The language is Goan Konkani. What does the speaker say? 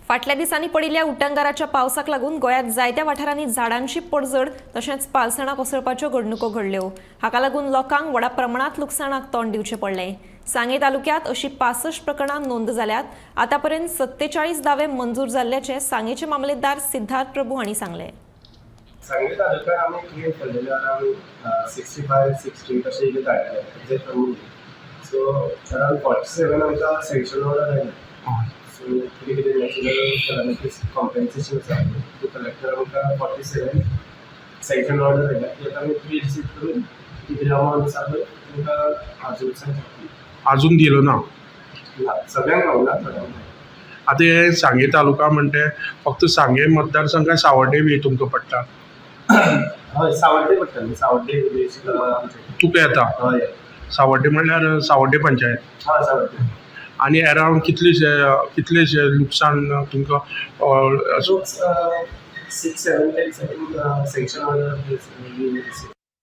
फाटल्या दिसांनी पडिल्ल्या उटंगाराच्या पावसाक लागून गोंयांत जायत्या वाठारांनी झाडांची पडझड तशेंच पालसणां कोसळपाच्यो घडणुको घडल्यो. हाका लागून लोकांक व्हडा प्रमाणांत लुकसाणाक तोंड दिवचें पडलें. सांगें तालुक्यांत अशी 65 प्रकरणां नोंद जाल्यात. आतापर्यंत 47 दावे मंजूर जाल्ल्याचें सांगेचे मामलेदार सिद्धार्थ प्रभू हांणी सांगलें. सांगली तालुक्यात आमी क्लेम केल्लेले अरावंड 65 60 अशे कितें धाडले तेजे कमी. सो अरावंड 47 आमकां सँक्शन ऑर्डर आयले. सो कितें कितें नॅचरल कॅलॅमिटीज कॉम्पेन्सेशन आसा पळय, कलेक्टर आमकां 47 सँक्शन ऑर्डर आयल्या. ती आतां आमी प्री रिसीव करून कितें अमावंट आसा पळय तुमकां आजून सांगता. अजून दिलो ना? ना, सगळ्यांक गावना, थोड्यांक गावना. आतां हे सांगे तालुका म्हणटे फक्त सांगे मतदारसंघ काय सावड्डे बी तुमकां पडटा? हय, सावड्डे पडटा न्ही, सावड्डे विलेज आमचें. तुका येता? हय. सावड्डे म्हणल्यार सावड्डे पंचायत? हय, सावड्डे. आनी अरावंड कितलेशे लुकसाण तुमकां 6 7 10 7 sanction order.